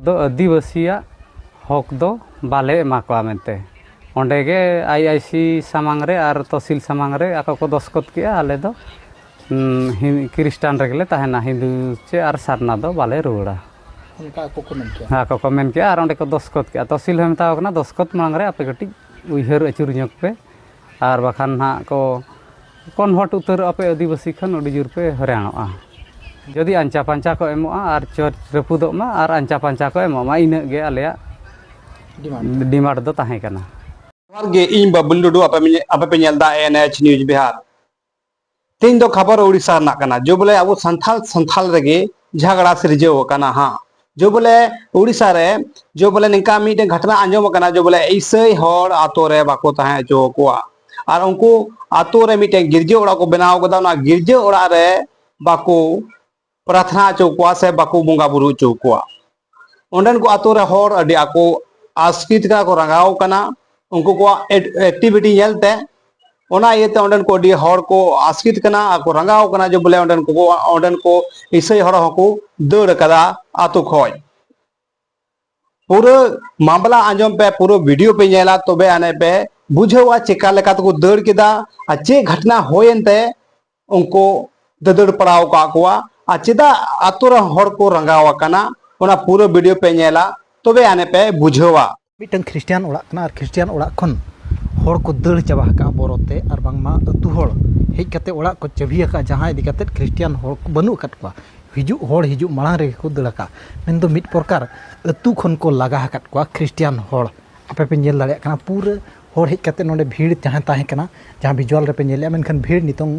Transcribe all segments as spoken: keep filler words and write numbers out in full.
ᱫᱚ ᱟᱹᱫᱤᱵᱟᱹᱥᱤᱭᱟᱜ ᱦᱚᱠ ᱫᱚ ᱵᱟᱞᱮ ᱮᱢᱟ ᱠᱚᱣᱟ ᱢᱮᱱᱛᱮ᱾ ᱚᱸᱰᱮ ᱜᱮ ᱟᱭ ᱟᱭ ᱥᱤ ᱥᱟᱢᱟᱝ ᱨᱮ ᱟᱨ ᱛᱚᱦᱥᱤᱞ ᱥᱟᱢᱟᱝ ᱨᱮ ᱟᱠᱚ ᱠᱚ ᱫᱚᱥᱠᱚᱛ ᱠᱮᱜᱼᱟ, ᱟᱞᱮ ᱫᱚ, ᱩᱸ, ᱦᱤ-, ᱠᱷᱨᱤᱥᱴᱟᱱ ᱨᱮᱜᱮ ᱞᱮ ᱛᱟᱦᱮᱱᱟ, ᱦᱤᱱᱫᱩ ᱪᱮ ᱟᱨ ᱥᱟᱨᱱᱟ ᱫᱚ ᱵᱟᱞᱮ ᱨᱩᱣᱟᱹᱲᱟ᱾ ᱚᱱᱠᱟ ᱟᱠᱚ ᱠᱚ ᱢᱮᱱ ᱠᱮᱜᱼᱟ᱾ ᱟᱠᱚ ᱠᱚ ᱢᱮᱱ ᱠᱮᱜᱼᱟ ᱟᱨ ᱚᱸᱰᱮ ᱠᱚ ᱫᱚᱥᱠᱚᱛ ᱠᱮᱜᱼᱟ᱾ ᱛᱚᱦᱥᱤᱞ ᱦᱚᱸᱭ ᱢᱮᱛᱟᱣ ᱠᱟᱱᱟ, ᱫᱚᱥᱠᱚᱛ ᱢᱟᱲᱟᱝ ᱨᱮ ᱟᱯᱮ ᱠᱟᱹᱴᱤᱡ ᱩᱭᱦᱟᱹᱨ ᱟᱹᱪᱩᱨ ᱧᱚᱜᱽ ᱯᱮ, ᱟᱨ ᱵᱟᱠᱷᱟᱱ ᱱᱟᱦᱟᱜ ᱠᱚ convert ᱩᱛᱟᱹᱨᱚᱜᱼᱟ ᱯᱮ ᱟᱹᱫᱤᱵᱟᱹᱥᱤ ᱠᱷᱚᱱ, ᱟᱹᱰᱤ ᱡᱳᱨ ᱯᱮ ᱦᱚᱭᱨᱟᱱᱚᱜᱼᱟ᱾ ᱡᱩᱫᱤ ᱟᱧᱪᱟ ᱯᱟᱧᱪᱟ ᱠᱚ ᱮᱢᱚᱜᱼᱟ ᱟᱨ ᱪᱚᱨᱪ ᱨᱟᱹᱯᱩᱫᱚᱜ ᱢᱟ ᱟᱨ ᱟᱧᱪᱟ ᱯᱟᱧᱪᱟ ᱠᱚ ᱮᱢᱚᱜ ᱢᱟ, ᱤᱱᱟᱹᱜ ᱜᱮ ᱟᱞᱮᱭᱟᱜ ᱰᱤᱢᱟᱱᱰ᱾ ᱰᱤᱢᱟᱱᱰ ᱫᱚ ᱛᱟᱦᱮᱸ ᱠᱟᱱᱟ᱾ ᱡᱚᱦᱟᱨ ᱜᱮ, ᱤᱧ ᱵᱟᱵᱞᱩ ᱴᱩᱰᱩ, ᱟᱯᱮ ᱢᱮ-, ᱟᱯᱮ ᱯᱮ ᱧᱮᱞ ᱮᱫᱟ N H News ᱵᱤᱦᱟᱨ᱾ ᱛᱮᱦᱮᱧ ᱫᱚ ᱠᱷᱚᱵᱚᱨ ᱳᱰᱤᱥᱟ ᱨᱮᱱᱟᱜ ᱠᱟᱱᱟ, ᱡᱮ ᱵᱚᱞᱮ ᱟᱵᱚ ᱥᱟᱱᱛᱷᱟᱞ, ᱥᱟᱱᱛᱷᱟᱞ ᱨᱮᱜᱮ ᱡᱷᱟᱜᱽᱲᱟ ᱥᱤᱨᱡᱟᱹᱣ ᱟᱠᱟᱱᱟ ᱦᱟᱸᱜ᱾ ᱡᱮ ᱵᱚᱞᱮ ᱳᱰᱤᱥᱟ ᱨᱮ ᱡᱮ ᱵᱚᱞᱮ ᱱᱤᱝᱠᱟ ᱢᱤᱫᱴᱮᱱ ᱜᱷᱚᱴᱚᱱᱟ ᱟᱸᱡᱚᱢ ᱟᱠᱟᱱᱟ, ᱡᱮ ᱵᱚᱞᱮ ᱤᱥᱟᱹᱭ ᱦᱚᱲ ᱟᱛᱳ ᱨᱮ ᱵᱟᱠᱚ ᱛᱟᱦᱮᱸ ᱦᱚᱪᱚ ᱟᱠᱚᱣᱟ᱾ ᱟᱨ ᱩᱱᱠᱩ ᱟᱛᱳ ᱨᱮ ᱢᱤᱫᱴᱮᱱ ᱜᱤᱨᱡᱟᱹ ᱚᱲᱟᱜ ᱠᱚ ᱵᱮᱱᱟᱣ ᱠᱟᱫᱟ, ᱚᱱᱟ ᱜᱤᱨᱡᱟᱹ ᱚᱲᱟᱜ ᱨᱮ ᱵᱟᱠᱚ ᱯᱨᱟᱨᱛᱷᱱᱟ ᱦᱚᱪᱚ ᱠᱚᱣᱟ ᱥᱮ ᱵᱟᱠᱚ ᱵᱚᱸᱜᱟ ᱵᱩᱨᱩ ᱦᱚᱪᱚ ᱠᱚᱣᱟ᱾ ᱚᱸᱰᱮᱱ ᱠᱚ ᱟᱛᱳ ᱨᱮ ᱦᱚᱲ ᱟᱹᱰᱤ ᱟᱠᱚ ᱟᱥᱠᱮᱛ ᱠᱟᱱᱟ ᱠᱚ, ᱨᱟᱸᱜᱟᱣ ᱠᱟᱱᱟ ᱩᱱᱠᱩ ᱠᱚᱣᱟᱜ ᱮᱠ-, activity ᱧᱮᱞᱛᱮ᱾ ᱚᱱᱟ ᱤᱭᱟᱹᱛᱮ ᱚᱸᱰᱮᱱ ᱠᱚ ᱟᱹᱰᱤ ᱦᱚᱲ ᱠᱚ ᱟᱥᱠᱮᱛ ᱠᱟᱱᱟ ᱟᱨ ᱠᱚ ᱨᱟᱸᱜᱟᱣ ᱠᱟᱱᱟ, ᱡᱮ ᱵᱚᱞᱮ ᱚᱸᱰᱮᱱ ᱠᱚ, ᱚᱸᱰᱮᱱ ᱠᱚ ᱤᱥᱟᱹᱭ ᱦᱚᱲ ᱦᱚᱸᱠᱚ ᱫᱟᱹᱲ ᱠᱟᱫᱟ ᱟᱛᱳ ᱠᱷᱚᱡ᱾ ᱯᱩᱨᱟᱹ ᱢᱟᱢᱞᱟ ᱟᱸᱡᱚᱢ ᱯᱮ, ᱯᱩᱨᱟᱹ video ᱯᱮ ᱧᱮᱞᱟ, ᱛᱚᱵᱮ ᱟᱹᱱᱤᱡ ᱯᱮ ᱵᱩᱡᱷᱟᱹᱣᱟ ᱪᱮᱠᱟ ᱞᱮᱠᱟ ᱛᱮᱠᱚ ᱫᱟᱹᱲ ᱠᱮᱫᱟ ᱟᱨ ᱪᱮᱫ ᱜᱷᱚᱴᱱᱟ ᱦᱩᱭᱮᱱ ᱛᱮ ᱩᱱᱠᱩ ᱫᱟᱹᱫᱟᱹᱲ ᱯᱟᱲᱟᱣ ᱟᱠᱟᱫ ᱠᱚᱣᱟ ᱟᱨ ᱪᱮᱫᱟᱜ ᱟᱛᱳ ᱨᱮᱱ ᱦᱚᱲ ᱠᱚ ᱨᱟᱸᱜᱟᱣ ᱟᱠᱟᱱᱟ, ᱚᱱᱟ ᱯᱩᱨᱟᱹ video ᱯᱮ ᱧᱮᱞᱟ, ᱛᱚᱵᱮ ᱟᱹᱱᱤᱡ ᱯᱮ ᱵᱩᱡᱷᱟᱹᱣᱟ᱾ ᱢᱤᱫᱴᱟᱝ ᱠᱷᱨᱤᱥᱴᱤᱭᱟᱱ ᱚᱲᱟᱜ ᱠᱟᱱᱟ ᱟᱨ ᱠᱷᱨᱤᱥᱴᱤᱭᱟᱱ ᱚᱲᱟᱜ ᱠᱷᱚᱱ ᱦᱚᱲ ᱠᱚ ᱫᱟᱹᱲ ᱪᱟᱵᱟ ᱟᱠᱟᱫᱼᱟ ᱵᱚᱨᱚᱛᱮ, ᱟᱨ ᱵᱟᱝᱢᱟ ᱟᱹᱛᱩ ᱦᱚᱲ ᱦᱮᱡ ᱠᱟᱛᱮ ᱚᱲᱟᱜ ᱠᱚ ᱪᱟᱹᱵᱤ ᱟᱠᱟᱫᱼᱟ, ᱡᱟᱦᱟᱸ ᱤᱫᱤ ᱠᱟᱛᱮ ᱠᱷᱨᱤᱥᱴᱤᱭᱟᱱ ᱦᱚᱲ ᱠᱚ ᱵᱟᱹᱱᱩᱜ ᱟᱠᱟᱫ ᱠᱚᱣᱟ᱾ ᱦᱤᱡᱩᱜ ᱦᱚᱲ ᱦᱤᱡᱩᱜ ᱢᱟᱲᱟᱝ ᱨᱮᱜᱮ ᱠᱚ ᱫᱟᱹᱲ ᱟᱠᱟᱫᱼᱟ᱾ ᱢᱮᱱᱫᱚ ᱢᱤᱫ ᱯᱨᱚᱠᱟᱨ ᱟᱹᱛᱩ ᱠᱷᱚᱱ ᱠᱚ ᱞᱟᱜᱟ ᱟᱠᱟᱫ ᱠᱚᱣᱟ ᱠᱷᱨᱤᱥᱴᱤᱭᱟᱱ ᱦᱚᱲ᱾ ᱟᱯᱮ ᱯᱮ ᱧᱮᱞ ᱫᱟᱲᱮᱭᱟᱜ ᱠᱟᱱᱟ, ᱯᱩᱨᱟᱹ ᱦᱚᱲ ᱦᱮᱡ ᱠᱟᱛᱮ ᱱᱚᱰᱮ ᱵᱷᱤᱲ ᱡᱟᱦᱟᱸ ᱛᱟᱦᱮᱸ ᱠᱟᱱᱟ, ᱡᱟᱦᱟᱸ visual ᱨᱮᱯᱮ ᱧᱮᱞᱮᱜᱼᱟ, ᱢᱮᱱᱠᱷᱟᱱ ᱵᱷᱤᱲ ᱱᱤᱛᱚᱝ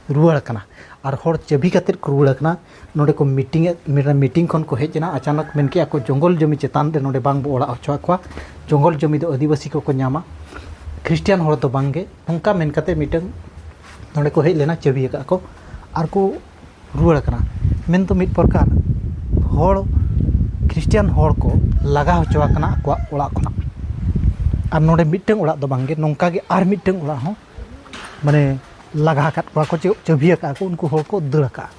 ᱨᱩᱣᱟᱹᱲ ᱟᱠᱟᱱᱟ᱾ ᱟᱨ ᱦᱚᱲ ᱪᱟᱹᱵᱤ ᱠᱟᱛᱮ ᱠᱚ ᱨᱩᱣᱟᱹᱲ ᱟᱠᱟᱱᱟ᱾ ᱱᱚᱰᱮ ᱠᱚ meeting ᱮᱫ, ᱢᱤᱫᱴᱟᱝ meeting ᱠᱷᱚᱱ ᱠᱚ ᱦᱮᱡ ᱮᱱᱟ, ᱟᱪᱟᱱᱚᱠ ᱢᱮᱱ ᱠᱮᱜᱼᱟ ᱠᱚ, "ᱡᱚᱝᱜᱚᱞ ᱡᱚᱢᱤ ᱪᱮᱛᱟᱱ ᱨᱮ ᱱᱚᱰᱮ ᱵᱟᱝ ᱵᱚ ᱚᱲᱟᱜ ᱦᱚᱪᱚ ᱟᱠᱚᱣᱟ, ᱡᱚᱝᱜᱚᱞ ᱡᱚᱢᱤ ᱫᱚ ᱟᱹᱫᱤᱵᱟᱹᱥᱤ ᱠᱚᱠᱚ ᱧᱟᱢᱟ, ᱠᱷᱨᱤᱥᱴᱤᱭᱟᱱ ᱦᱚᱲ ᱫᱚ ᱵᱟᱝ ᱜᱮ", ᱱᱚᱝᱠᱟ ᱢᱮᱱ ᱠᱟᱛᱮ ᱢᱤᱫᱴᱟᱝ ᱱᱚᱰᱮ ᱠᱚ ᱦᱮᱡ ᱞᱮᱱᱟ, ᱪᱟᱹᱵᱤ ᱟᱠᱟᱫ ᱠᱚ ᱟᱨ ᱠᱚ ᱨᱩᱣᱟᱹᱲ ᱟᱠᱟᱱᱟ᱾ ᱢᱮᱱᱫᱚ ᱢᱤᱫ ᱯᱨᱚᱠᱟᱨ ᱦᱚᱲ, ᱠᱷᱨᱤᱥᱴᱤᱭᱟᱱ ᱦᱚᱲ ᱠᱚ ᱞᱟᱜᱟ ᱦᱚᱪᱚ ᱟᱠᱟᱱᱟ ᱟᱠᱚᱣᱟᱜ ᱚᱲᱟᱜ ᱠᱷᱚᱱᱟᱜ᱾ ᱟᱨ ᱱᱚᱰᱮ ᱢᱤᱫᱴᱟᱝ ᱚᱲᱟᱜ ᱫᱚ ᱵᱟᱝ ᱜᱮ, ᱱᱚᱝᱠᱟ ᱜᱮ ᱟᱨ ᱢᱤᱫᱴᱟᱝ ᱚᱲᱟᱜ ᱦᱚᱸ, ᱢᱟᱱᱮ, ᱞᱟᱜᱟ ᱟᱠᱟᱫ ᱠᱚᱣᱟ ᱠᱚ, ᱪᱮ ᱪᱟᱹᱵᱤ ᱟᱠᱟᱫ ᱠᱚ, ᱩᱱᱠᱩ ᱦᱚᱲ ᱠᱚ ᱫᱟᱹᱲ ᱟᱠᱟᱫᱼᱟ᱾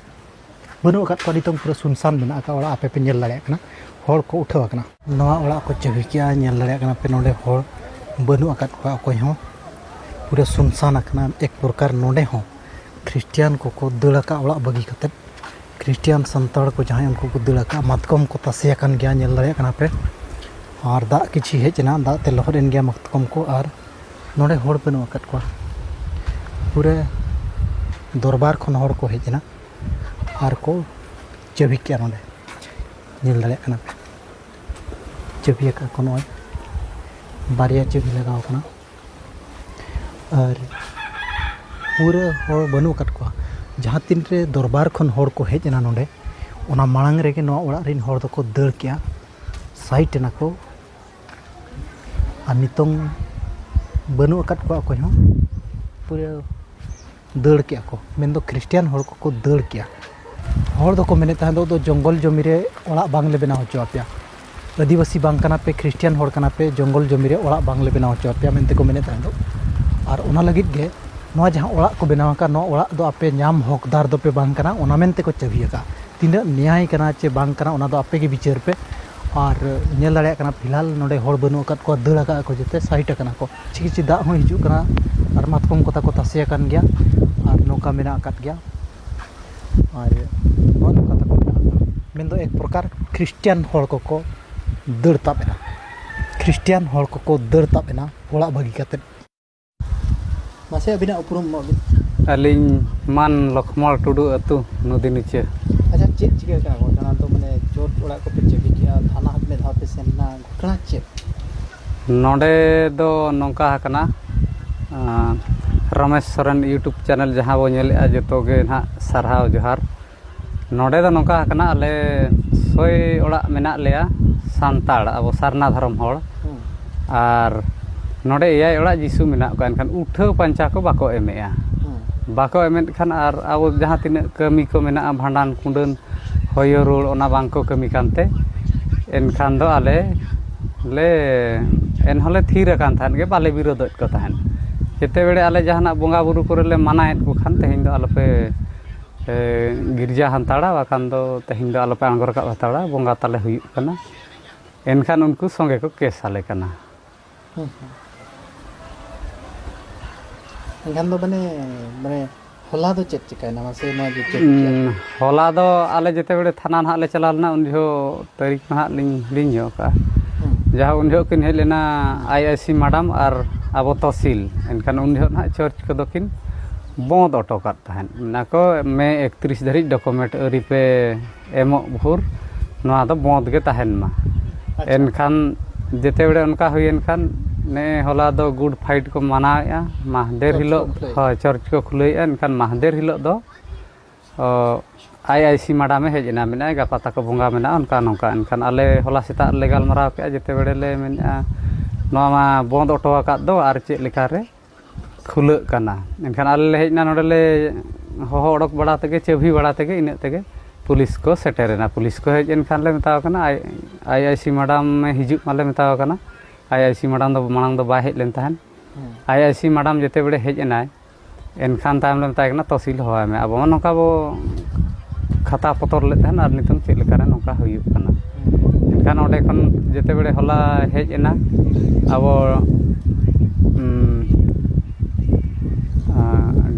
ᱵᱟᱹᱱᱩᱜ ᱟᱠᱟᱫ ᱠᱚᱣᱟ᱾ ᱱᱤᱛᱚᱝ ᱯᱩᱨᱟᱹ ᱥᱩᱱᱥᱟᱱ ᱢᱮᱱᱟᱜ ᱟᱠᱟᱫ ᱚᱲᱟᱜ᱾ ᱟᱯᱮ ᱯᱮ ᱧᱮᱞ ᱫᱟᱲᱮᱭᱟᱜ ᱠᱟᱱᱟ, ᱦᱚᱲ ᱠᱚ ᱩᱴᱷᱟᱹᱣ ᱟᱠᱟᱱᱟ᱾ ᱱᱚᱣᱟ ᱚᱲᱟᱜ ᱠᱚ ᱪᱟᱹᱵᱤ ᱠᱮᱜᱼᱟ, ᱧᱮᱞ ᱫᱟᱲᱮᱭᱟᱜ ᱠᱟᱱᱟ ᱯᱮ, ᱱᱚᱰᱮ ᱦᱚᱲ ᱵᱟᱹᱱᱩᱜ ᱟᱠᱟᱫ ᱠᱚᱣᱟ ᱚᱠᱚᱭ ᱦᱚᱸ᱾ ᱯᱩᱨᱟᱹ ᱥᱩᱱᱥᱟᱱ ᱟᱠᱟᱱᱟ ᱮᱠ ᱯᱨᱚᱠᱟᱨ᱾ ᱱᱚᱰᱮ ᱦᱚᱸ ᱠᱷᱨᱤᱥᱴᱤᱭᱟᱱ ᱠᱚᱠᱚ ᱫᱟᱹᱲ ᱟᱠᱟᱫ ᱚᱲᱟᱜ ᱵᱟᱹᱜᱤ ᱠᱟᱛᱮᱫ᱾ ᱠᱷᱨᱤᱥᱴᱤᱭᱟᱱ ᱥᱟᱱᱛᱟᱲ ᱠᱚ ᱡᱟᱦᱟᱸᱭ, ᱩᱱᱠᱩ ᱠᱚ ᱫᱟᱹᱲ ᱟᱠᱟᱫ᱾ ᱢᱟᱛᱠᱚᱢ ᱠᱚ ᱛᱟᱥᱮ ᱟᱠᱟᱱ ᱜᱮᱭᱟ, ᱧᱮᱞ ᱫᱟᱲᱮᱭᱟᱜ ᱠᱟᱱᱟ ᱯᱮ᱾ ᱟᱨ ᱫᱟᱜ ᱠᱤᱪᱷᱤ ᱦᱮᱡ ᱮᱱᱟ, ᱫᱟᱜ ᱛᱮ ᱞᱚᱦᱚᱫ ᱮᱱ ᱜᱮᱭᱟ ᱢᱟᱛᱠᱚᱢ ᱠᱚ᱾ ᱟᱨ ᱱᱚᱰᱮ ᱦᱚᱲ ᱵᱟᱹᱱᱩᱜ ᱟᱠᱟᱫ ᱠᱚᱣᱟ᱾ ᱯᱩᱨᱟᱹ ᱫᱚᱨᱵᱟᱨ ᱠᱷᱚᱱ ᱦᱚᱲ ᱠᱚ ᱦᱮᱡ ᱮᱱᱟ ᱟᱨ ᱠᱚ ᱪᱟᱹᱵᱤ ᱠᱮᱜᱼᱟ ᱱᱚᱰᱮ᱾ ᱧᱮᱞ ᱫᱟᱲᱮᱭᱟᱜ ᱠᱟᱱᱟ ᱯᱮ, ᱪᱟᱹᱵᱤ ᱟᱠᱟᱫ ᱠᱚ᱾ ᱱᱚᱜᱼᱚᱭ ᱵᱟᱨᱭᱟ ᱪᱟᱹᱵᱤ ᱞᱟᱜᱟᱣ ᱠᱟᱱᱟ᱾ ᱟᱨ ᱯᱩᱨᱟᱹ ᱦᱚᱲ ᱵᱟᱹᱱᱩᱜ ᱟᱠᱟᱫ ᱠᱚᱣᱟ᱾ ᱡᱟᱦᱟᱸ ᱛᱤᱱ ᱨᱮ ᱫᱚᱨᱵᱟᱨ ᱠᱷᱚᱱ ᱦᱚᱲ ᱠᱚ ᱦᱮᱡ ᱮᱱᱟ ᱱᱚᱰᱮ, ᱚᱱᱟ ᱢᱟᱲᱟᱝ ᱨᱮᱜᱮ ᱱᱚᱣᱟ ᱚᱲᱟᱜ ᱨᱮᱱ ᱦᱚᱲ ᱫᱚᱠᱚ ᱫᱟᱹᱲ ᱠᱮᱜᱼᱟ, ᱥᱟᱭᱤᱰ ᱮᱱᱟ ᱠᱚ᱾ ᱟᱨ ᱱᱤᱛᱚᱝ ᱵᱟᱹᱱᱩᱜ ᱟᱠᱟᱫ ᱠᱚᱣᱟ ᱚᱠᱚᱭ ᱦᱚᱸ, ᱯᱩᱨᱟᱹ ᱫᱟᱹᱲ ᱠᱮᱜᱼᱟ ᱠᱚ, ᱢᱮᱱᱫᱚ ᱠᱷᱨᱤᱥᱴᱤᱭᱟᱱ ᱦᱚᱲ ᱠᱚᱠᱚ ᱫᱟᱹᱲ ᱠᱮᱜᱼᱟ᱾ ᱦᱚᱲ ᱫᱚᱠᱚ ᱢᱮᱱᱮᱫ ᱛᱟᱦᱮᱸ ᱫᱚ, "ᱫᱚ ᱡᱚᱝᱜᱚᱞ ᱡᱚᱢᱤ ᱨᱮ ᱚᱲᱟᱜ ᱵᱟᱝᱞᱮ ᱵᱮᱱᱟᱣ ᱦᱚᱪᱚ ᱟᱯᱮᱭᱟ, ᱟᱹᱫᱤᱵᱟᱹᱥᱤ ᱵᱟᱝ ᱠᱟᱱᱟ ᱯᱮ, ᱠᱷᱨᱤᱥᱴᱤᱭᱟᱱ ᱦᱚᱲ ᱠᱟᱱᱟ ᱯᱮ, ᱡᱚᱝᱜᱚᱞ ᱡᱚᱢᱤ ᱨᱮ ᱚᱲᱟᱜ ᱵᱟᱝᱞᱮ ᱵᱮᱱᱟᱣ ᱦᱚᱪᱚ ᱟᱯᱮᱭᱟ" ᱢᱮᱱᱛᱮ ᱠᱚ ᱢᱮᱱᱮᱫ ᱛᱟᱦᱮᱸ ᱫᱚ᱾ ᱟᱨ ᱚᱱᱟ ᱞᱟᱹᱜᱤᱫ ᱜᱮ ᱱᱚᱣᱟ ᱡᱟᱦᱟᱸ ᱚᱲᱟᱜ ᱠᱚ ᱵᱮᱱᱟᱣ ᱟᱠᱟᱫ, ᱱᱚᱣᱟ ᱚᱲᱟᱜ ᱫᱚ ᱟᱯᱮ ᱧᱟᱢ ᱦᱚᱠᱫᱟᱨ ᱫᱚᱯᱮ ᱵᱟᱝ ᱠᱟᱱᱟ, ᱚᱱᱟ ᱢᱮᱱᱛᱮ ᱠᱚ ᱪᱟᱹᱵᱤ ᱟᱠᱟᱫ᱾ ᱛᱤᱱᱟᱹᱜ ᱱᱮᱭᱟᱭ ᱠᱟᱱᱟ ᱪᱮ ᱵᱟᱝ ᱠᱟᱱᱟ, ᱚᱱᱟ ᱫᱚ ᱟᱯᱮ ᱜᱮ ᱵᱤᱪᱟᱹᱨ ᱯᱮ᱾ ᱟᱨ ᱧᱮᱞ ᱫᱟᱲᱮᱭᱟᱜ ᱠᱟᱱᱟ, ᱯᱷᱤᱞᱦᱟᱞ ᱱᱚᱰᱮ ᱦᱚᱲ ᱵᱟᱹᱱᱩᱜ ᱟᱠᱟᱫ ᱠᱚᱣᱟ, ᱫᱟᱹᱲ ᱟᱠᱟᱫ ᱠᱚ, ᱡᱚᱛᱚ ᱥᱟᱭᱤᱰ ᱟᱠᱟᱱᱟ ᱠᱚ᱾ ᱠᱤᱪᱷᱤ ᱠᱤᱪᱷᱤ ᱫᱟᱜ ᱦᱚᱸ ᱦᱤᱡᱩᱜ ᱠᱟᱱᱟ ᱟᱨ ᱢᱟᱛᱠᱚᱢ ᱠᱚ ᱛᱟᱠᱚ ᱛᱟᱥᱮ ᱟᱠᱟᱱ ᱜᱮᱭᱟ ᱟᱨ ᱱᱚᱝᱠᱟ ᱢᱮᱱᱟᱜ ᱟᱠᱟᱫ ᱜᱮᱭᱟ᱾ ᱟᱨ ᱱᱚᱜᱼᱚ ᱱᱚᱝᱠᱟ ᱛᱟᱠᱚ ᱢᱮᱱᱟᱜ ᱟᱠᱟᱫᱟ᱾ ᱢᱮᱱᱫᱚ ᱮᱠ ᱯᱨᱚᱠᱟᱨ ᱠᱷᱨᱤᱥᱴᱤᱭᱟᱱ ᱦᱚᱲ ᱠᱚᱠᱚ ᱫᱟᱹᱲ ᱛᱟᱵ ᱮᱱᱟ, ᱠᱷᱨᱤᱥᱴᱤᱭᱟᱱ ᱦᱚᱲ ᱠᱚᱠᱚ ᱫᱟᱹᱲ ᱛᱟᱵ ᱮᱱᱟ ᱚᱲᱟᱜ ᱵᱟᱹᱜᱤ ᱠᱟᱛᱮᱫ᱾ ᱢᱟᱥᱮ ᱟᱹᱵᱤᱱᱟᱜ ᱩᱯᱨᱩᱢ ᱮᱢᱚᱜ ᱵᱤᱱ᱾ ᱟᱹᱞᱤᱧ ᱢᱟᱱ ᱞᱚᱠᱷᱢᱚᱬ ᱴᱩᱰᱩ, ᱟᱹᱛᱩ ᱱᱚᱫᱤᱱᱤᱪᱟᱹ᱾ ᱟᱪᱪᱷᱟ, ᱪᱮᱫ ᱪᱤᱠᱟᱹ ᱠᱟᱱᱟ ᱜᱷᱚᱴᱚᱱᱟ ᱫᱚ? ᱢᱟᱱᱮ, ᱪᱚᱴ ᱚᱲᱟᱜ ᱠᱚᱯᱮ ᱪᱟᱹᱵᱤ ᱠᱮᱜᱼᱟ, ᱛᱷᱟᱱᱟ ᱦᱚᱸ ᱢᱤᱫ ᱫᱷᱟᱣ ᱯᱮ ᱥᱮᱱ ᱮᱱᱟ, ᱜᱷᱚᱴᱚᱱᱟ ᱪᱮᱫ? ᱱᱚᱰᱮ ᱫᱚ ᱱᱚᱝᱠᱟ ᱟᱠᱟᱱᱟ, ᱟᱸ, ᱨᱚᱢᱮᱥ ᱥᱚᱨᱮᱱ YouTube ᱪᱮᱱᱮᱞ ᱡᱟᱦᱟᱸ ᱵᱚ ᱧᱮᱞᱮᱜᱼᱟ, ᱡᱚᱛᱚ ᱜᱮ ᱱᱟᱦᱟᱜ ᱥᱟᱨᱦᱟᱣ ᱡᱚᱦᱟᱨ᱾ ᱱᱚᱰᱮ ᱫᱚ ᱱᱚᱝᱠᱟ ᱟᱠᱟᱱᱟ, ᱟᱞᱮ ᱥᱚᱭ ᱚᱲᱟᱜ ᱢᱮᱱᱟᱜ ᱞᱮᱭᱟ ᱥᱟᱱᱛᱟᱲ, ᱟᱵᱚ ᱥᱟᱨᱱᱟ ᱫᱷᱚᱨᱚᱢ ᱦᱚᱲ᱾ ᱦᱩᱸ᱾ ᱟᱨ ᱱᱚᱰᱮ ᱮᱭᱟᱭ ᱚᱲᱟᱜ ᱡᱤᱥᱩ ᱢᱮᱱᱟᱜ ᱠᱚᱣᱟ, ᱮᱱᱠᱷᱟᱱ ᱩᱴᱷᱟᱹᱣ ᱯᱟᱧᱪᱟ ᱠᱚ ᱵᱟᱠᱚ ᱮᱢᱮᱜᱼᱟ᱾ ᱦᱩᱸ᱾ ᱵᱟᱠᱚ ᱮᱢᱮᱫ ᱠᱷᱟᱱ, ᱟᱨ ᱟᱵᱚ ᱡᱟᱦᱟᱸ ᱛᱤᱱᱟᱹᱜ ᱠᱟᱹᱢᱤ ᱠᱚ ᱢᱮᱱᱟᱜᱼᱟ, ᱵᱷᱟᱸᱰᱟᱱ, ᱠᱩᱸᱰᱟᱹᱱ, ᱦᱚᱭᱚ ᱨᱩᱣᱟᱹᱲ, ᱚᱱᱟ ᱵᱟᱝ ᱠᱚ ᱠᱟᱹᱢᱤ ᱠᱟᱱᱛᱮ, ᱮᱱᱠᱷᱟᱱ ᱫᱚ ᱟᱞᱮ ᱞᱮ, ᱮᱱᱦᱚᱸᱞᱮ ᱛᱷᱤᱨ ᱟᱠᱟᱱ ᱛᱟᱦᱮᱸᱫ ᱜᱮ, ᱵᱟᱞᱮ ᱵᱤᱨᱳᱫᱮᱫ ᱠᱚ ᱛᱟᱦᱮᱸᱫ᱾ ᱡᱮᱛᱮ ᱵᱮᱲᱮ ᱟᱞᱮ ᱡᱟᱦᱟᱱᱟᱜ ᱵᱚᱸᱜᱟ ᱵᱩᱨᱩ ᱠᱚᱨᱮ ᱞᱮ ᱢᱟᱱᱟᱭᱮᱫ ᱠᱚ ᱠᱷᱟᱱ, ᱛᱮᱦᱮᱧ ᱫᱚ ᱟᱞᱚᱯᱮ ᱜᱤᱨᱡᱟ ᱦᱟᱱᱛᱟᱲᱟ, ᱵᱟᱠᱷᱟᱱ ᱫᱚ ᱛᱮᱦᱮᱧ ᱫᱚ ᱟᱞᱚᱯᱮ ᱟᱬᱜᱚ ᱨᱟᱠᱟᱵ ᱦᱟᱛᱟᱲᱟ, ᱵᱚᱸᱜᱟ ᱛᱟᱞᱮ ᱦᱩᱭᱩᱜ ᱠᱟᱱᱟ᱾ ᱮᱱᱠᱷᱟᱱ ᱩᱱᱠᱩ ᱥᱚᱸᱜᱮ ᱠᱚ ᱠᱮᱥ ᱟᱞᱮ ᱠᱟᱱᱟ᱾ ᱦᱩᱸ, ᱦᱩᱸ᱾ ᱮᱱᱠᱷᱟᱱ ᱫᱚ ᱢᱟᱱᱮ, ᱢᱟᱱᱮ ᱦᱚᱞᱟ ᱫᱚ ᱪᱮᱫ ᱪᱤᱠᱟᱹᱭᱮᱱᱟ ᱢᱟᱥᱮ ᱱᱚᱣᱟ ᱜᱮ ᱪᱮᱫ ᱪᱤᱠᱟᱹᱭᱮᱱᱟ? ᱦᱚᱞᱟ ᱫᱚ ᱟᱞᱮ ᱡᱮᱛᱮ ᱵᱮᱲᱮ ᱛᱷᱟᱱᱟ ᱱᱟᱦᱟᱜ ᱞᱮ ᱪᱟᱞᱟᱣ ᱞᱮᱱᱟ, ᱩᱱ ᱡᱚᱦᱚᱜ ᱛᱟᱹᱨᱤᱠᱷ ᱱᱟᱦᱟᱜ ᱞᱤᱧ ᱦᱤᱲᱤᱧ ᱧᱚᱜ ᱠᱟᱜᱼᱟ᱾ ᱦᱩᱸ᱾ ᱡᱟᱦᱟᱸ ᱩᱱ ᱡᱚᱦᱚᱜ ᱠᱤᱱ ᱦᱮᱡ ᱞᱮᱱᱟ ᱟᱭ ᱟᱭ ᱥᱤ ᱢᱮᱰᱟᱢ ᱟᱨ ᱟᱵᱚ ᱛᱚᱦᱥᱤᱞ, ᱮᱱᱠᱷᱟᱱ ᱩᱱ ᱡᱚᱦᱚᱜ ᱱᱟᱦᱟᱜ ᱪᱟᱨᱪ ᱠᱚᱫᱚ ᱠᱤᱱ ᱵᱚᱸᱫᱽ ᱚᱴᱚ ᱠᱟᱫ ᱛᱟᱦᱮᱸᱫ᱾ ᱢᱮᱱᱟ ᱠᱚ ᱢᱮ ᱮᱠᱛᱨᱤᱥ ᱫᱷᱟᱹᱨᱤᱡ ᱰᱚᱠᱩᱢᱮᱱᱴ ᱟᱹᱣᱨᱤ ᱯᱮ ᱮᱢᱚᱜ ᱵᱷᱳᱨ ᱱᱚᱣᱟ ᱫᱚ ᱵᱚᱸᱫᱽ ᱜᱮ ᱛᱟᱦᱮᱱ ᱢᱟ᱾ ᱟᱪᱪᱷᱟ᱾ ᱮᱱᱠᱷᱟᱱ ᱡᱮᱛᱮ ᱵᱮᱲᱮ ᱚᱱᱠᱟ ᱦᱩᱭᱮᱱ ᱠᱷᱟᱱ, ᱱᱮᱜᱼᱮ ᱦᱚᱞᱟ ᱫᱚ ᱜᱩᱰ ᱯᱷᱟᱭᱤᱰ ᱠᱚ ᱢᱟᱱᱟᱣᱮᱫᱼᱟ᱾ ᱢᱟᱦᱫᱮᱨ ᱪᱟᱨᱪ ᱦᱤᱞᱳᱜ ᱠᱚ ᱠᱷᱩᱞᱟᱹᱣᱮᱫᱼᱟ᱾ ᱦᱳᱭ, ᱪᱟᱨᱪ ᱠᱚ ᱠᱷᱩᱞᱟᱹᱣᱮᱫᱼᱟ᱾ ᱮᱱᱠᱷᱟᱱ ᱢᱟᱦᱫᱮᱨ ᱦᱤᱞᱳᱜ ᱫᱚ ᱚ, ᱟᱭ ᱟᱭ ᱥᱤ ᱢᱮᱰᱟᱢᱮ ᱦᱮᱡ ᱮᱱᱟ, ᱢᱮᱱᱟᱭ ᱜᱟᱯᱟ ᱛᱟᱠᱚ ᱵᱚᱸᱜᱟ ᱢᱮᱱᱟᱜᱼᱟ, ᱚᱱᱠᱟ ᱱᱚᱝᱠᱟ᱾ ᱮᱱᱠᱷᱟᱱ ᱟᱞᱮ ᱦᱚᱞᱟ ᱥᱮᱛᱟᱜ ᱨᱮᱞᱮ ᱜᱟᱞᱢᱟᱨᱟᱣ ᱠᱮᱜᱼᱟ, ᱡᱮᱛᱮ ᱵᱮᱲᱮ ᱞᱮ ᱢᱮᱱᱮᱫᱼᱟ ᱱᱚᱣᱟ ᱢᱟ ᱵᱚᱸᱫᱽ ᱚᱴᱚ ᱟᱠᱟᱫ ᱫᱚ, ᱟᱨ ᱪᱮᱫ ᱞᱮᱠᱟᱨᱮ ᱠᱷᱩᱞᱟᱹᱜ ᱠᱟᱱᱟ? ᱮᱱᱠᱷᱟᱱ ᱟᱞᱮ ᱞᱮ ᱦᱮᱡ ᱮᱱᱟ, ᱱᱚᱰᱮ ᱞᱮ ᱦᱚᱦᱚ ᱚᱰᱚᱠ ᱵᱟᱲᱟ ᱛᱮᱜᱮ, ᱪᱟᱹᱵᱷᱤ ᱵᱟᱲᱟ ᱛᱮᱜᱮ, ᱤᱱᱟᱹᱜ ᱛᱮᱜᱮ ᱯᱩᱞᱤᱥ ᱠᱚ ᱥᱮᱴᱮᱨᱮᱱᱟ᱾ ᱯᱩᱞᱤᱥ ᱠᱚ ᱦᱮᱡ ᱮᱱᱠᱷᱟᱱ ᱞᱮ ᱢᱮᱛᱟᱣ ᱠᱟᱱᱟ, ᱟᱭ-, ᱟᱭ ᱟᱭ ᱥᱤ ᱢᱮᱰᱟᱢ ᱦᱤᱡᱩᱜ ᱢᱟᱞᱮ ᱢᱮᱛᱟᱣ ᱠᱟᱱᱟ᱾ ᱟᱭ ᱟᱭ ᱥᱤ ᱢᱮᱰᱟᱢ ᱫᱚ ᱢᱟᱲᱟᱝ ᱫᱚ ᱵᱟᱭ ᱦᱮᱡ ᱞᱮᱱ ᱛᱟᱦᱮᱸᱫ᱾ ᱦᱩᱸ᱾ ᱟᱭ ᱟᱭ ᱥᱤ ᱢᱮᱰᱟᱢ ᱡᱮᱛᱮ ᱵᱮᱲᱮ ᱦᱮᱡ ᱮᱱᱟᱭ, ᱮᱱᱠᱷᱟᱱ ᱛᱟᱭᱚᱢ ᱞᱮ ᱢᱮᱛᱟᱭ ᱠᱟᱱᱟ, "ᱛᱚᱦᱥᱤᱞ ᱦᱚᱦᱚᱭ ᱢᱮ, ᱟᱵᱚ ᱢᱟ ᱱᱚᱝᱠᱟ ᱵᱚ ᱠᱷᱟᱛᱟ ᱯᱚᱛᱚᱨ ᱞᱮᱫ ᱛᱟᱦᱮᱱ, ᱟᱨ ᱱᱤᱛᱚᱝ ᱪᱮᱫ ᱞᱮᱠᱟᱨᱮ ᱱᱚᱝᱠᱟ ᱦᱩᱭᱩᱜ ᱠᱟᱱᱟ?" ᱮᱱᱠᱷᱟᱱ ᱚᱸᱰᱮ ᱠᱷᱚᱱ ᱡᱮᱛᱮ ᱵᱮᱲᱮ ᱦᱚᱞᱟ ᱦᱮᱡ ᱮᱱᱟ, ᱟᱵᱚ, ᱩᱢ, ᱟ,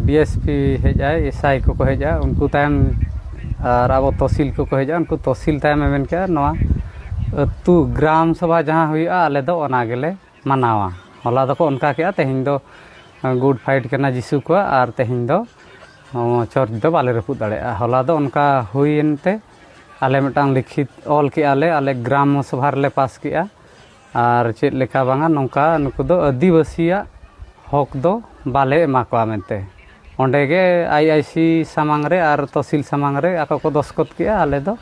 ᱰᱤ ᱮᱥ ᱯᱤ ᱦᱮᱡ ᱟᱭ, ᱮᱥ ᱟᱭ ᱠᱚᱠᱚ ᱦᱮᱡᱼᱟ, ᱩᱱᱠᱩ ᱛᱟᱭᱚᱢ, ᱟᱨ ᱟᱵᱚ ᱛᱚᱦᱥᱤᱞ ᱠᱚᱠᱚ ᱦᱮᱡᱼᱟ, ᱩᱱᱠᱩ ᱛᱚᱦᱥᱤᱞ ᱛᱟᱭᱚᱢᱮ ᱢᱮᱱ ᱠᱮᱜᱼᱟ, ᱱᱚᱣᱟ ᱟᱹᱛᱩ ᱜᱨᱟᱢ ᱥᱚᱵᱷᱟ ᱡᱟᱦᱟᱸ ᱦᱩᱭᱩᱜᱼᱟ, ᱟᱞᱮ ᱫᱚ ᱚᱱᱟ ᱜᱮᱞᱮ ᱢᱟᱱᱟᱣᱟ᱾ ᱦᱚᱞᱟ ᱫᱚᱠᱚ ᱚᱱᱠᱟ ᱠᱮᱜᱼᱟ, ᱛᱮᱦᱮᱧ ᱫᱚ ᱜᱩᱰ ᱯᱷᱟᱭᱤᱰ ᱠᱟᱱᱟ ᱡᱤᱥᱩ ᱠᱚᱣᱟᱜ, ᱟᱨ ᱛᱮᱦᱮᱧ ᱫᱚ, ᱚ, ᱪᱚᱨᱪ ᱫᱚ ᱵᱟᱞᱮ ᱨᱟᱹᱯᱩᱫ ᱫᱟᱲᱮᱭᱟᱜᱼᱟ᱾ ᱦᱚᱞᱟ ᱫᱚ ᱚᱱᱠᱟ ᱦᱩᱭᱮᱱ ᱛᱮ ᱟᱞᱮ ᱢᱤᱫᱴᱟᱝ ᱞᱤᱠᱷᱤᱛ ᱚᱞ ᱠᱮᱜᱼᱟ ᱞᱮ, ᱟᱞᱮ ᱜᱨᱟᱢ ᱥᱚᱵᱷᱟ ᱨᱮᱞᱮ ᱯᱟᱥ ᱠᱮᱜᱼᱟ᱾ ᱟᱨ ᱪᱮᱫ ᱞᱮᱠᱟ ᱵᱟᱝᱟ, ᱱᱚᱝᱠᱟ ᱱᱩᱠᱩ ᱫᱚ ᱟᱹᱫᱤᱵᱟᱹᱥᱤᱭᱟᱜ ᱦᱚᱠ ᱫᱚ ᱵᱟᱞᱮ ᱮᱢᱟ ᱠᱚᱣᱟ ᱢᱮᱱᱛᱮ᱾ ᱚᱸᱰᱮ ᱜᱮ ᱟᱭ ᱟᱭ ᱥᱤ ᱥᱟᱢᱟᱝ ᱨᱮ ᱟᱨ ᱛᱚᱦᱥᱤᱞ ᱥᱟᱢᱟᱝ ᱨᱮ ᱟᱠᱚ ᱠᱚ ᱫᱚᱥᱠᱚᱛ ᱠᱮᱜᱼᱟ, ᱟᱞᱮ ᱫᱚ,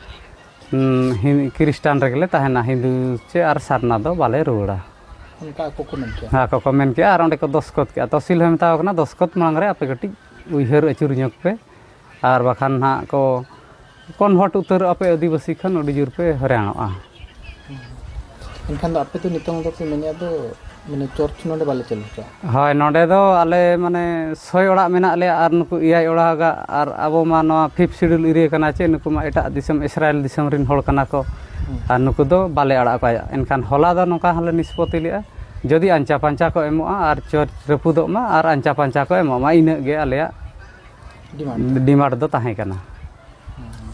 ᱩᱸ, ᱦᱤ-, ᱠᱷᱨᱤᱥᱴᱟᱱ ᱨᱮᱜᱮ ᱞᱮ ᱛᱟᱦᱮᱱᱟ, ᱦᱤᱱᱫᱩ ᱪᱮ ᱟᱨ ᱥᱟᱨᱱᱟ ᱫᱚ ᱵᱟᱞᱮ ᱨᱩᱣᱟᱹᱲᱟ᱾ ᱚᱱᱠᱟ ᱟᱠᱚ ᱠᱚ ᱢᱮᱱ ᱠᱮᱜᱼᱟ᱾ ᱟᱠᱚ ᱠᱚ ᱢᱮᱱ ᱠᱮᱜᱼᱟ, ᱟᱨ ᱚᱸᱰᱮ ᱠᱚ ᱫᱚᱥᱠᱚᱛ ᱠᱮᱜᱼᱟ᱾ ᱛᱚᱦᱥᱤᱞ ᱦᱚᱸᱭ ᱢᱮᱛᱟᱣ ᱠᱟᱱᱟ, "ᱫᱚᱥᱠᱚᱛ ᱢᱟᱲᱟᱝ ᱨᱮ ᱟᱯᱮ ᱠᱟᱹᱴᱤᱡ ᱩᱭᱦᱟᱹᱨ ᱟᱹᱪᱩᱨ ᱧᱚᱜ ᱯᱮ, ᱟᱨ ᱵᱟᱠᱷᱟᱱ ᱦᱟᱸᱜ ᱠᱚ ᱠᱚᱱᱵᱷᱟᱨᱴ ᱩᱛᱟᱹᱨᱚᱜᱼᱟ ᱯᱮ ᱟᱹᱫᱤᱵᱟᱹᱥᱤ ᱠᱷᱚᱱ, ᱟᱹᱰᱤ ᱡᱳᱨ ᱯᱮ ᱦᱚᱭᱨᱟᱱᱚᱜᱼᱟ᱾" ᱮᱱᱠᱷᱟᱱ ᱫᱚ ᱟᱯᱮ ᱫᱚ ᱱᱤᱛᱚᱝ ᱫᱚᱯᱮ ᱢᱮᱱᱮᱫᱼᱟ ᱫᱚ ᱢᱟᱱᱮ ᱪᱚᱨᱪ ᱱᱚᱰᱮ ᱵᱟᱞᱮ ᱪᱟᱹᱞᱩ ᱦᱚᱪᱚᱣᱟᱜᱼᱟ᱾ ᱦᱳᱭ, ᱱᱚᱰᱮ ᱫᱚ ᱟᱞᱮ ᱢᱟᱱᱮ ᱥᱚᱭ ᱚᱲᱟᱜ ᱢᱮᱱᱟᱜ ᱞᱮᱭᱟ, ᱟᱨ ᱱᱩᱠᱩ ᱮᱭᱟᱭ ᱚᱲᱟᱜᱟᱜ, ᱟᱨ ᱟᱵᱚ ᱢᱟ ᱱᱚᱣᱟ ᱯᱷᱤᱯᱛᱷ ᱥᱤᱰᱩᱞ ᱮᱨᱤᱭᱟ ᱠᱟᱱᱟ ᱪᱮ, ᱱᱩᱠᱩ ᱢᱟ ᱮᱴᱟᱜ ᱫᱤᱥᱚᱢ, ᱤᱥᱨᱟᱭᱮᱞ ᱫᱤᱥᱚᱢ ᱨᱮᱱ ᱦᱚᱲ ᱠᱟᱱᱟ ᱠᱚ᱾ ᱦᱩᱸ᱾ ᱟᱨ ᱱᱩᱠᱩ ᱫᱚ ᱵᱟᱞᱮ ᱟᱲᱟᱜ ᱠᱚᱣᱟ᱾ ᱮᱱᱠᱷᱟᱱ ᱦᱚᱞᱟ ᱫᱚ ᱱᱚᱝᱠᱟ ᱦᱚᱸᱞᱮ ᱱᱤᱥᱯᱚᱛᱤ ᱞᱮᱫᱼᱟ, ᱡᱩᱫᱤ ᱟᱧᱪᱟ ᱯᱟᱧᱪᱟ ᱠᱚ ᱮᱢᱚᱜᱼᱟ ᱟᱨ ᱪᱚᱨᱪ ᱨᱟᱹᱯᱩᱫᱚᱜ ᱢᱟ ᱟᱨ ᱟᱧᱪᱟ ᱯᱟᱧᱪᱟ ᱠᱚ ᱮᱢᱚᱜ ᱢᱟ, ᱤᱱᱟᱹᱜ ᱜᱮ ᱟᱞᱮᱭᱟᱜ ᱰᱤᱢᱟᱱᱰ᱾ ᱰᱤᱢᱟᱱᱰ ᱫᱚ ᱛᱟᱦᱮᱸ ᱠᱟᱱᱟ᱾ ᱦᱩᱸ᱾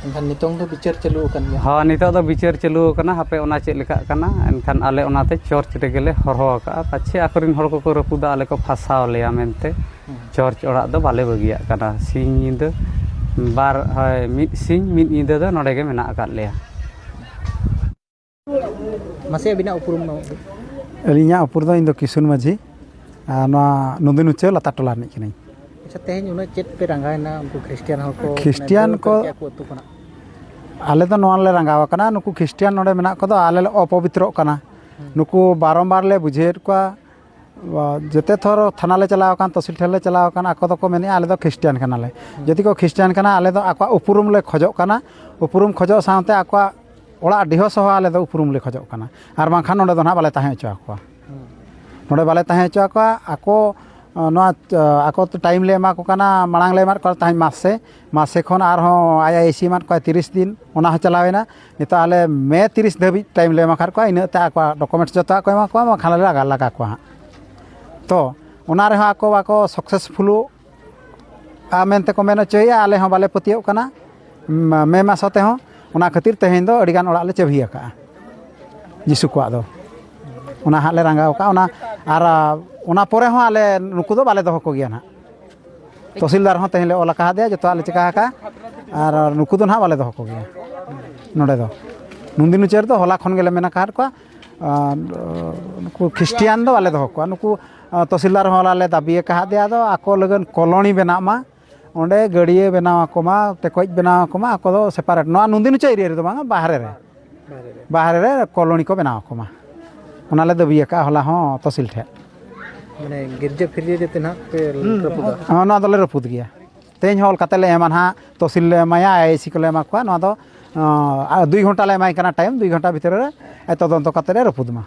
ᱮᱱᱠᱷᱟᱱ ᱱᱤᱛᱚᱝ ᱫᱚ ᱵᱤᱪᱟᱹᱨ ᱪᱟᱹᱞᱩ ᱟᱠᱟᱱ ᱜᱮᱭᱟ? ᱦᱳᱭ, ᱱᱤᱛᱚᱜ ᱫᱚ ᱵᱤᱪᱟᱹᱨ ᱪᱟᱹᱞᱩ ᱟᱠᱟᱱᱟ, ᱦᱟᱯᱮ ᱚᱱᱟ ᱪᱮᱫ ᱞᱮᱠᱟᱜ ᱠᱟᱱᱟ᱾ ᱮᱱᱠᱷᱟᱱ ᱟᱞᱮ ᱚᱱᱟᱛᱮ ᱪᱚᱨᱪ ᱨᱮᱜᱮ ᱞᱮ ᱦᱚᱨᱦᱚ ᱟᱠᱟᱫᱼᱟ, ᱯᱟᱪᱷᱮ ᱟᱠᱚᱨᱮᱱ ᱦᱚᱲ ᱠᱚᱠᱚ ᱨᱟᱹᱯᱩᱫᱟ, ᱟᱞᱮ ᱠᱚ ᱯᱷᱟᱥᱟᱣ ᱞᱮᱭᱟ ᱢᱮᱱᱛᱮ᱾ ᱦᱩᱸ᱾ ᱪᱚᱨᱪ ᱚᱲᱟᱜ ᱫᱚ ᱵᱟᱞᱮ ᱵᱟᱹᱜᱤᱭᱟᱜ ᱠᱟᱱᱟ᱾ ᱥᱤᱧ ᱧᱤᱫᱟᱹ ᱵᱟᱨ, ᱦᱳᱭ, ᱢᱤᱫ ᱥᱤᱧ ᱢᱤᱫ ᱧᱤᱫᱟᱹ ᱫᱚ ᱱᱚᱰᱮ ᱜᱮ ᱢᱮᱱᱟᱜ ᱟᱠᱟᱫ ᱞᱮᱭᱟ᱾ ᱢᱟᱥᱮ ᱟᱹᱵᱤᱱᱟᱜ ᱩᱯᱨᱩᱢ ᱫᱚ? ᱟᱹᱞᱤᱧᱟᱜ ᱩᱯᱨᱩᱢ ᱫᱚ, ᱤᱧ ᱫᱚ ᱠᱤᱥᱩᱱ ᱢᱟᱹᱡᱷᱤ, ᱟᱨ ᱱᱚᱣᱟ ᱱᱚᱱᱫᱤᱱᱩᱪᱟᱹ ᱞᱟᱛᱟᱨ ᱴᱚᱞᱟ ᱨᱤᱱᱤᱡ ᱠᱟᱹᱱᱟᱹᱧ᱾ ᱟᱪᱪᱷᱟ, ᱛᱮᱦᱮᱧ ᱩᱱᱟᱹᱜ ᱪᱮᱫ ᱯᱮ ᱨᱟᱸᱜᱟᱣᱮᱱᱟ ᱩᱱᱠᱩ ᱠᱷᱨᱤᱥᱴᱤᱭᱟᱱ ᱦᱚᱲ ᱠᱚ, ᱠᱷᱨᱤᱥᱴᱤᱭᱟᱱ ᱢᱟᱱᱮ, ᱫᱟᱹᱲ ᱠᱚ, ᱩᱛᱟᱹᱨ ᱠᱮᱜᱼᱟ ᱠᱚ ᱟᱹᱛᱩ ᱠᱷᱚᱱᱟᱜ? ᱟᱞᱮ ᱫᱚ ᱱᱚᱣᱟ ᱞᱮ ᱨᱟᱸᱜᱟᱣ ᱟᱠᱟᱱᱟ, ᱱᱩᱠᱩ ᱠᱷᱨᱤᱥᱴᱤᱭᱟᱱ ᱱᱚᱰᱮ ᱢᱮᱱᱟᱜ ᱠᱚᱫᱚ ᱟᱞᱮ ᱞᱮ ᱚᱯᱚᱵᱤᱛᱨᱚᱜ ᱠᱟᱱᱟ᱾ ᱦᱩᱸ᱾ ᱱᱩᱠᱩ ᱵᱟᱨᱚᱢᱵᱟᱨ ᱞᱮ ᱵᱩᱡᱷᱟᱹᱣᱮᱫ ᱠᱚᱣᱟ, ᱡᱮᱛᱮ ᱛᱷᱚᱨ ᱛᱷᱟᱱᱟ ᱞᱮ ᱪᱟᱞᱟᱣ ᱟᱠᱟᱱ, ᱛᱚᱥᱤᱞ ᱴᱷᱮᱱ ᱞᱮ ᱪᱟᱞᱟᱣ ᱟᱠᱟᱱ, ᱟᱠᱚ ᱫᱚᱠᱚ ᱢᱮᱱᱮᱫᱼᱟ, "ᱟᱞᱮ ᱫᱚ ᱠᱷᱨᱤᱥᱴᱤᱭᱟᱱ ᱠᱟᱱᱟᱞᱮ᱾" ᱦᱩᱸ᱾ ᱡᱩᱫᱤ ᱠᱚ ᱠᱷᱨᱤᱥᱴᱤᱭᱟᱱ ᱠᱟᱱᱟ, ᱟᱞᱮ ᱫᱚ ᱟᱠᱚᱣᱟᱜ ᱩᱯᱨᱩᱢ ᱞᱮ ᱠᱷᱚᱡᱚᱜ ᱠᱟᱱᱟ᱾ ᱩᱯᱨᱩᱢ ᱠᱷᱚᱡᱚᱜ ᱥᱟᱶᱛᱮ ᱟᱠᱚᱣᱟᱜ ᱚᱲᱟᱜ ᱰᱤᱦᱚ ᱥᱚᱦᱚ ᱟᱞᱮ ᱫᱚ ᱩᱯᱨᱩᱢ ᱞᱮ ᱠᱷᱚᱡᱚᱜ ᱠᱟᱱᱟ, ᱟᱨ ᱵᱟᱝᱠᱷᱟᱱ ᱱᱚᱰᱮ ᱫᱚ ᱱᱟᱦᱟᱜ ᱵᱟᱞᱮ ᱛᱟᱦᱮᱸ ᱦᱚᱪᱚ ᱟᱠᱚᱣᱟ᱾ ᱦᱩᱸ᱾ ᱱᱚᱰᱮ ᱵᱟᱞᱮ ᱛᱟᱦᱮᱸ ᱦᱚᱪᱚ ᱟᱠᱚᱣᱟ᱾ ᱟᱠᱚ, ᱱᱚᱣᱟ, ᱟᱠᱚ ᱴᱟᱭᱤᱢ ᱞᱮ ᱮᱢᱟ ᱠᱚ ᱠᱟᱱᱟ, ᱢᱟᱲᱟᱝ ᱞᱮ ᱮᱢᱟᱫ ᱠᱚ ᱛᱟᱦᱮᱸᱫ ᱢᱟᱥ ᱥᱮ, ᱢᱟᱥ ᱥᱮ ᱠᱷᱚᱱ ᱟᱨᱦᱚᱸ ᱟᱭ ᱟᱭ ᱥᱤ ᱮᱢᱟᱫ ᱠᱚᱣᱟ ᱛᱤᱨᱤᱥ ᱫᱤᱱ, ᱚᱱᱟ ᱦᱚᱸ ᱪᱟᱞᱟᱣᱮᱱᱟ᱾ ᱱᱤᱛᱚᱜ ᱟᱞᱮ ᱢᱮ ᱛᱤᱨᱤᱥ ᱫᱷᱟᱹᱵᱤᱡ ᱴᱟᱭᱤᱢ ᱞᱮ ᱮᱢᱟ ᱠᱟᱫ ᱠᱚᱣᱟ, ᱤᱱᱟᱹᱜ ᱛᱮ ᱟᱠᱚᱣᱟᱜ ᱰᱚᱠᱩᱢᱮᱱᱴᱥ ᱡᱚᱛᱚᱣᱟᱜ ᱠᱚ ᱮᱢᱟ ᱠᱚᱣᱟ, ᱵᱟᱝᱠᱷᱟᱱ ᱞᱮ ᱞᱟᱜᱟ, ᱞᱟᱜᱟ ᱠᱚᱣᱟ ᱦᱟᱸᱜ᱾ ᱛᱚ, ᱚᱱᱟ ᱨᱮᱦᱚᱸ ᱟᱠᱚ ᱵᱟᱠᱚ ᱥᱟᱠᱥᱮᱥᱯᱷᱩᱞᱚᱜᱼᱟ ᱢᱮᱱᱛᱮ ᱠᱚ ᱢᱮᱱ ᱦᱚᱪᱚᱭᱮᱫᱼᱟ, ᱟᱞᱮ ᱦᱚᱸ ᱵᱟᱞᱮ ᱯᱟᱹᱛᱭᱟᱹᱣᱚᱜ ᱠᱟᱱᱟ᱾ ᱢᱮ ᱢᱟᱥ ᱛᱮᱦᱚᱸ ᱚᱱᱟ ᱠᱷᱟᱹᱛᱤᱨ ᱛᱮᱦᱮᱧ ᱫᱚ ᱟᱹᱰᱤᱜᱟᱱ ᱚᱲᱟᱜ ᱞᱮ ᱪᱟᱹᱵᱷᱤ ᱟᱠᱟᱫᱼᱟ, ᱡᱤᱥᱩ ᱠᱚᱣᱟᱜ ᱫᱚ᱾ ᱚᱱᱟ ᱦᱟᱸᱜ ᱞᱮ ᱨᱟᱸᱜᱟᱣ ᱟᱠᱟᱫᱼᱟ, ᱚᱱᱟ, ᱟᱨ ᱚᱱᱟ ᱯᱚᱨᱮ ᱦᱚᱸ ᱟᱞᱮ ᱱᱩᱠᱩ ᱫᱚ ᱵᱟᱞᱮ ᱫᱚᱦᱚ ᱠᱚᱜᱮᱭᱟ ᱱᱟᱦᱟᱜ᱾ ᱛᱚᱦᱥᱤᱞᱫᱟᱨ ᱦᱚᱸ ᱛᱮᱦᱮᱧ ᱞᱮ ᱚᱞ ᱟᱠᱟᱫᱮᱭᱟ, ᱡᱚᱛᱚᱣᱟᱜ ᱞᱮ ᱪᱤᱠᱟ ᱟᱠᱟᱫᱼᱟ, ᱟᱨ ᱱᱩᱠᱩ ᱫᱚ ᱱᱟᱦᱟᱜ ᱵᱟᱞᱮ ᱫᱚᱦᱚ ᱠᱚᱜᱮᱭᱟ ᱱᱚᱰᱮ ᱫᱚ᱾ ᱱᱩᱱᱫᱤᱱ ᱩᱪᱟᱹᱨ ᱫᱚ ᱦᱚᱞᱟ ᱠᱷᱚᱱ ᱜᱮᱞᱮ ᱢᱮᱱ ᱟᱠᱟᱫ ᱠᱚᱣᱟ, ᱟᱨ ᱱᱩᱠᱩ ᱠᱷᱨᱤᱥᱴᱤᱭᱟᱱ ᱫᱚ ᱵᱟᱞᱮ ᱫᱚᱦᱚ ᱠᱚᱣᱟ᱾ ᱱᱩᱠᱩ, ᱟᱨ ᱛᱚᱦᱥᱤᱞᱫᱟᱨ ᱦᱚᱸ ᱦᱚᱞᱟ ᱞᱮ ᱫᱟᱹᱵᱤ ᱟᱠᱟᱫᱮᱭᱟ, ᱟᱫᱚ ᱟᱠᱚ ᱞᱟᱹᱜᱤᱫ ᱠᱚᱞᱚᱱᱤ ᱵᱮᱱᱟᱜ ᱢᱟ, ᱚᱸᱰᱮ ᱜᱟᱹᱰᱭᱟᱹ ᱵᱮᱱᱟᱣ ᱟᱠᱚ ᱢᱟ, ᱴᱮᱠᱚᱡ ᱵᱮᱱᱟᱣ ᱟᱠᱚ ᱢᱟ, ᱟᱠᱚ ᱫᱚ ᱥᱮᱯᱟᱨᱮᱴ᱾ ᱱᱚᱣᱟ ᱱᱩᱱᱫᱤᱱ ᱩᱪᱟᱹ ᱮᱨᱤᱭᱟ ᱨᱮᱫᱚ ᱵᱟᱝᱟ, ᱵᱟᱦᱨᱮ ᱨᱮ᱾ ᱵᱟᱦᱨᱮ ᱨᱮ᱾ ᱵᱟᱦᱨᱮ ᱨᱮ ᱠᱚᱞᱚᱱᱤ ᱠᱚ ᱵᱮᱱᱟᱣ ᱟᱠᱚ ᱢᱟ᱾ ᱚᱱᱟ ᱞᱮ ᱫᱟᱹᱵᱤ ᱟᱠᱟᱫᱼᱟ ᱦᱚᱞᱟ ᱦᱚᱸ ᱛᱚᱦᱥᱤᱞ ᱴᱷᱮᱱ᱾ ᱢᱟᱱᱮ ᱜᱤᱨᱡᱟᱹ ᱯᱷᱤᱨᱤᱭᱟᱹ ᱡᱟᱛᱮ ᱱᱟᱦᱟᱜ ᱯᱮ ᱦᱩᱸ, ᱨᱟᱹᱯᱩᱫᱟ᱾ ᱦᱚᱸ, ᱱᱚᱣᱟ ᱫᱚᱞᱮ ᱨᱟᱹᱯᱩᱫ ᱜᱮᱭᱟ᱾ ᱛᱮᱦᱮᱧ ᱦᱚᱸ ᱚᱞ ᱠᱟᱛᱮ ᱞᱮ ᱮᱢᱟ ᱱᱟᱦᱟᱜ, ᱛᱚᱦᱥᱤᱞ ᱞᱮ ᱮᱢᱟᱭᱟ, ᱟᱭ ᱟᱭ ᱥᱤ ᱠᱚᱞᱮ ᱮᱢᱟ ᱠᱚᱣᱟ᱾ ᱱᱚᱣᱟ ᱫᱚ, ᱟᱸ, ᱫᱩᱭ ᱜᱷᱚᱱᱴᱟ ᱞᱮ ᱮᱢᱟᱭ ᱠᱟᱱᱟ ᱴᱟᱭᱤᱢ, ᱫᱩᱭ ᱜᱷᱚᱱᱴᱟ ᱵᱷᱤᱛᱨᱤ ᱨᱮ ᱛᱚᱫᱚᱱᱛᱚ ᱠᱟᱛᱮ ᱞᱮ ᱨᱟᱹᱯᱩᱫ ᱢᱟ᱾